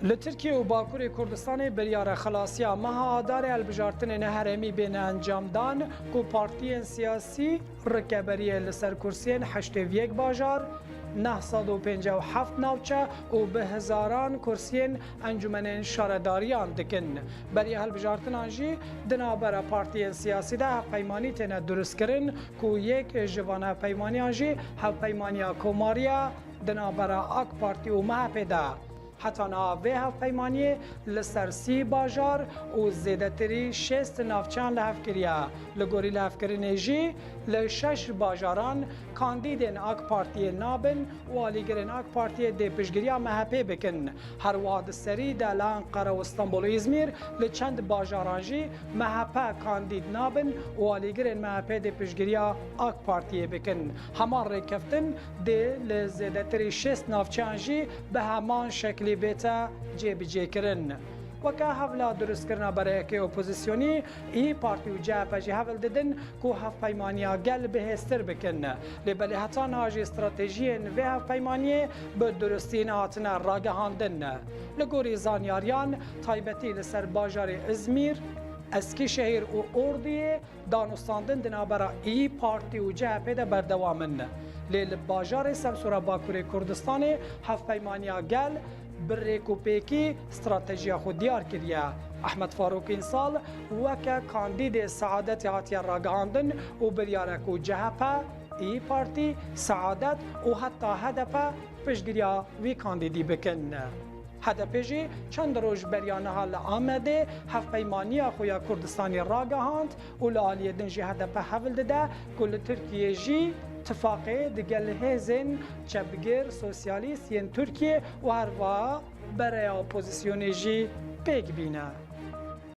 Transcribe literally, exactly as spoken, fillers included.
Li Tirkiye û Bakurê Kurdistanê biryara xilasiya meha Adarê hilbijartinên herêmî bêne encamdan ku partiyên siyasî rikeberiyê li ser kursiyên heştê û yek bajar, neh sed û pêncî û heft navçe û bi hezaran kursiyên encûmenên şaredariyan dikin. Beriya hilbijartinan jî di navbera partiyên siyasî de hevpeymanî têne durustkirin ku yek ji van hevpeymaniyan jî hevpeymaniya komarî ye di navbera AK Partî û MHPê de. Heta niha vê hevpeymaniyê li ser sî bajar û zêdetirî şêst navçeyan li hev kiriye. Li gorî lihevkirinê jî li şeş bajaran kandîdên AK Partiyê nabin û alîgirên AK Partiyê dê piştgiriya MHPê bikin. Her wiha di serî de li Enqere û Stenbol û Îzmîr li çend bajaran jî MHP kandîd nabin û alîgirên MHPê dê piştgiriya AK Partiyê bikin. Heman rêkeftin dê li zêdetirî şêst navçeyan jî bi heman şeklî bête cêbicêkirin. Weke hewla durustkirina bereyekê opozisyonî, İYİ Partî û CHP jî hewl didin ku hevpeymaniya gel bihêztir bikin. Lê belê heta niha jî stratejiyên vê hevpeymaniyê bi durustî nehatine ragihandin. Li gorî zanyariyan, taybetî li ser bajarê Îzmîr, Eskîşehîr û Orduyê danûstandin di navbera İYİ Partî û CHPê de berdewam in. Lê li bajarê Semsûra Bakurê Kurdistanê hevpeymaniya gel bi rêkûpêkî stratejiya xwe diyar kiriye. Ehmed Farûk Însal weke kandîdê Seadetê hatiye ragihandin û biryar e ku CHP, İYİ Partî, Saadet û heta HDP piştgiriya vî kandîdî bikin. HDP jî çend roj beriya niha li Amedê hevpeymaniya xwe ya Kurdistanê ragihand û li aliyê din jî HDP hewl dide ku li Tirkiyê jî tifaqê digel hêzên çepgir, sosyalîst yên Tirkiyê û herwiha bereya opozisyonê jî pêk bîne.